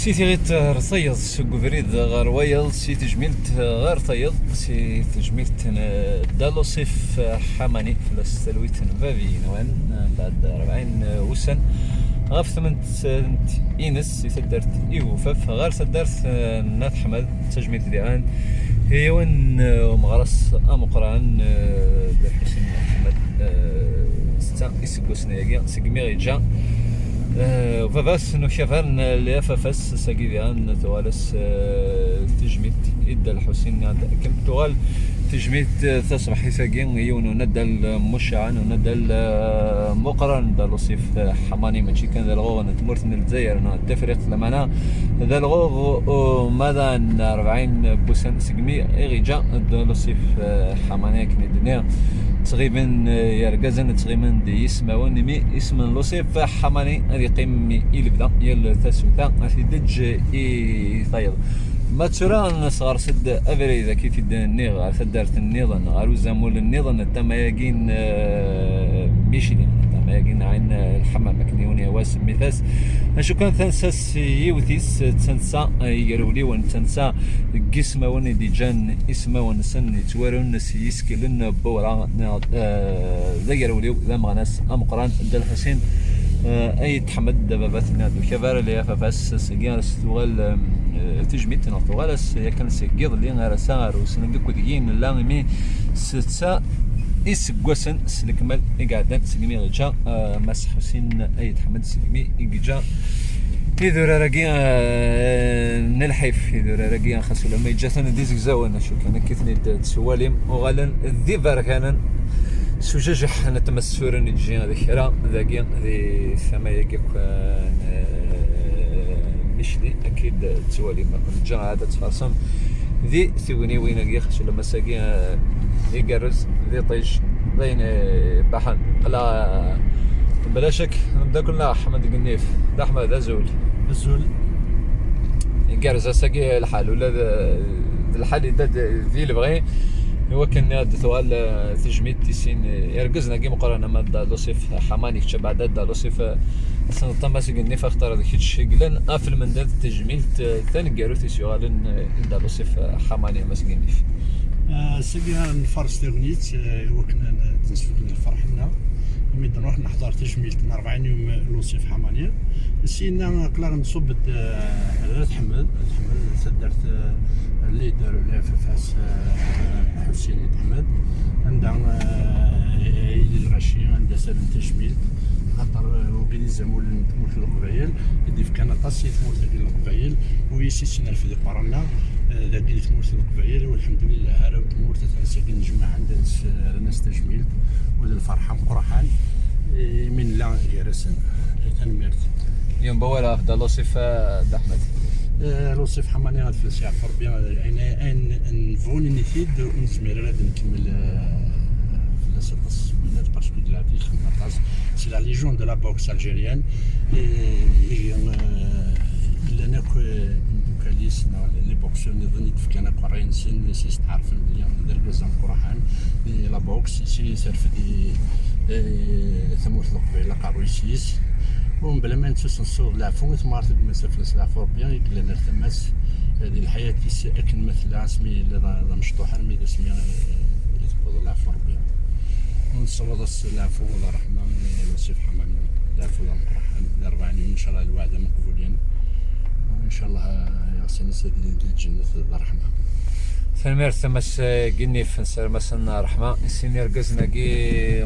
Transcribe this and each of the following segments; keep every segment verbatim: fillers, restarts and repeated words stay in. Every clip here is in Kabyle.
Si tiɣit ɣer tayeḍ, seg ubrid ɣer wayeḍ, si tejmilt ɣer tayeḍ, si tejmilt n Dda Lusif Ḥamani, fell-as talwit n bab-nwen, mbeɛd rebɛin wussan, ɣef tment-ines si taddart Igufaf ɣer taddart n At Ḥmed, d tajmilt diɣen i yiwen n umeɣras ameqqran, Dda Lḥusin Ḥmed, setta iseggasen-agi segmi i yeǧǧa, eh, baba-s n ukabar n Lafafas, sagi diɣen tuɣal-as, eh, tejmilt i Dda Lḥusin, akken tuɣal tejmilt, eh, taṣebḥit-agi, yiwen unaddal, eh, mucaɛen, unaddal, eh, muqran, Dda Lusif, eh, Ḥamani, mačči kan d alɣuɣ n tmurt n Lezzayer neɣ n Tefriqt, lamana d alɣuɣ umadaɣ n rebɛin n wussan segmi i ɣ-iǧǧa Dda Lusif, eh, Ḥamani, akken i d-nniɣ. Ttɣiben, eh, yergazen, ttɣimen-d yismawen, imi isem n Lusif Ḥamani ad yeqqim i lebda yal tasuta, ad t-id-eǧǧ i tayeḍ. Ma d tura nesɣers-d abrid, akka i t-id-nniɣ, ɣer taddart nniḍen, ɣer uzamul nniḍen, tama-agi n, eh, Micli, tama-agi n Ɛin Lḥemmam, akken yiwen yehwa semmitas. Acu kan, tansa s yiwet-is, d tansa, eh, igerwliwen, d tansa n yismawen i d-iǧǧan ismawen-nsen yettwarun s yisekkilen n wewraɣ, neɣ, eh, d agerwliw, d ameɣnas ameqqran, Dda Lḥusin, eh, Ayt Ḥmed, d ababat-nni n ukabar, Lafafas, seg-s tuɣal, eh, tejmilt, neɣ tuɣal-as yakan seg yiḍelli ar ass-a, ar usnengi akked i nella, imi setta iseggasen s lekmal i iɛeddan segmi i yeǧǧa, eh, Mass Ḥusin Ayt Ḥmed, segmi i yeǧǧa idurar-agi, eh, n lḥif, idurar-agi, xas ulamma yeǧǧa-ten d izegzawen, acu kan, akka i ten-id-tettwalim, uɣalen d iberkanen s ujajiḥ n tmessurin i d-ǧǧi d kra dagi di tama-agi akk, eh, n, eh, Micli, akka i d-tettwalim, ad ken-ǧǧeɣ ad tfarsem di tugniwin-agi, xas ulamma ass-agi, eh, igerrez, d iṭij, d ayen, eh, baḥan. Qla, bla cak, ameddakel-nneɣ Ḥmed Gennif. D Ḥmed, azul. Azul. Igerrez ass-agi lḥal, ula d, d lḥal yedda-d di lebɣi, i wakken ad d-tuɣal, eh, tejmilt i sin, eh, irgazen-agi meqqren, ama d Dda Lusif Ḥamani, kečč abeɛda Dda Lusif, eh, tessneḍ-t a Mass Gennif, axaṭer d kečč i yellan ɣef lmendad n tejmilt, eh, taneggarut i s-yuɣalen, eh, i Dda Lusif, eh, Ḥamani, a Mass Gennif. Ah, ass-agi ara nfares tagnit, eh, i wakken ad, ad nesfugel lferḥ-nneɣ. Imi d-nruḥ neḥḍer tajmilt n rebɛin yum n Lusif Ḥamani. Syenna aql-aɣ nṣubb-d, eh, ar At Ḥmed, At Ḥmed, taddart, eh, leader, Lafafas, eh, Ḥusin At Ḥmed, anda, eh, yili lɣaci, anda saren tajmilt, axaṭer, eh, wigi d izamul n tmurt n Leqbayel, i d-ifkan aṭas i tmurt-agi n Leqbayel, u yis-s nerfed iqerra-nneɣ, eh, dagi di tmurt n Leqbayel, u lḥemdulillah, arraw n tmurt atan sagi nejmaɛen-d, ad s-, rran-as tajmilt, u d lferḥ ameqqran, eh, imi nella gar-asen. Eh, tanemmirt. Yiwen wawal ɣef Dda Lusif, eh, Dda Ḥmed. Eh, Lusif Ḥamani, ad fell-as yeɛfu Rebbi, eh, ayen, ayen nebɣu nini-t-id, ur nezmir ara ad nkemmel, eh, fell-as aṭas. Parce que d la vie, aṭas. C'est la légende de la boxe algérienne. Et, et, euh, llan akk, eh, imeddukal-is, neɣ les boxeurs nniḍen i d-fkan akk ṛṛay-nsen, s yesteɛṛfen belli d argaz ameqqran di la boxe, si terfed i, eh, tamurt n Leqbayel aqerruy-is. U mebla ma nettusenṣu d leɛfu i temɣart n Gma-s, fell-as leɛfu Rebbi, i yellan ar tama-s, eh, di lḥayat-is akken ma tella, asmi yella d, d amecṭuḥ armi d asmi, eh, i tewweḍ leɛfu Rebbi. U nessaweḍ-as leɛfu d ṛṛeḥma i Lusif Ḥamani, leɛfu d ameqqran, d rebɛin yum, ncallah lweɛda meqbulin. U ncallah, eh, iɣsan-is ad ilin di lǧennet d ṛṛeḥma. Tanemmirt a Mass Gennif, nessaram-asen ṛṛeḥma. Sin irgazen-agi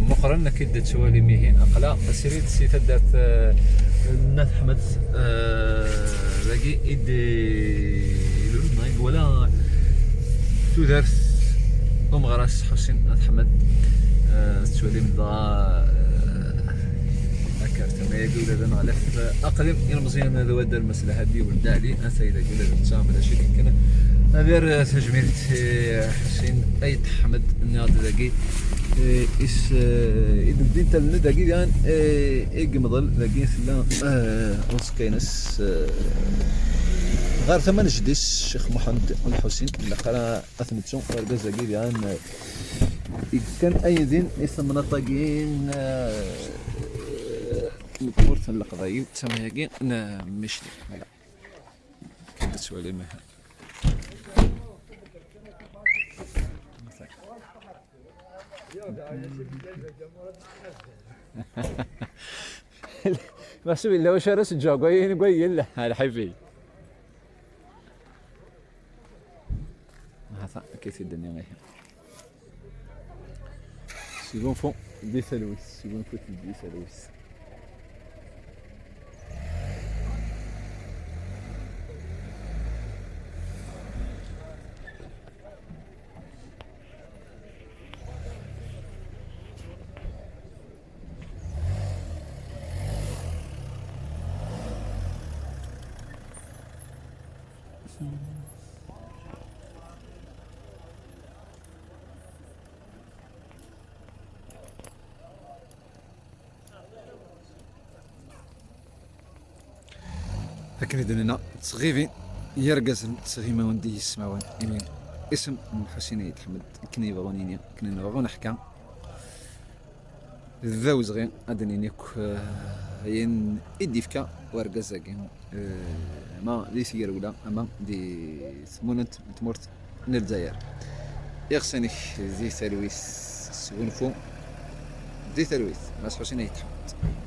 meqqren, akka i d-tettwalim ihi, aql-aɣ srid si taddart, eh, n At Ḥmed, eh, dagi i d-ilul, neɣ i iwala tudert umeɣras Ḥusin At Ḥmed. Eh, tettwalim dɣa, eh, akka, tama-agi ula d aneɣlaf, eh, aqdim ilmeẓyen d wadder Mass Lhabi Weld Ɛli, atay dagi ula d netta, bla cek kan. Ad yerr, eh, tajmilt i Ḥusin Ayt Ḥmed, nniɣ-d dagi, eh, is, eh, i d-uddin talned dagi diɣen, eh, i yemḍel dagi tella, eh, uẓekka-ines, eh, ɣer tama n jeddi-s, Ccix Muḥend Lḥusin, ilaq ara ad t-nettu, argaz-agi diɣen, eh, yefkan aydi i temnaḍt-agi, eh, n tmurt n Leqbayel, d tama-agi n Micli. Voilà. Swali ma. Meḥsub yella wacu ara s-ǧǧeɣ deg wayen, deg wayen yella, a lḥibi. Hata, akka i t-id-nniɣ ihi. Sgunfu di talwit, sgunfut di talwit. Akken i d-nenna, ttɣibin yergazen d tɣimawen d yismawen, imi isem n Ḥusin Ayt Ḥmed, akken i yebɣu nini, akken i nebɣu neḥka, d awezɣi ad d-nini akk, eh, ayen i d-yefka urgaz-agi, eh, ama di Tgerwla, ama di tmunent n tmurt n Lezzayer. Iɣsan-ik di talwit, sgunfu di talwit, Mass Ḥusin Ayt Ḥmed.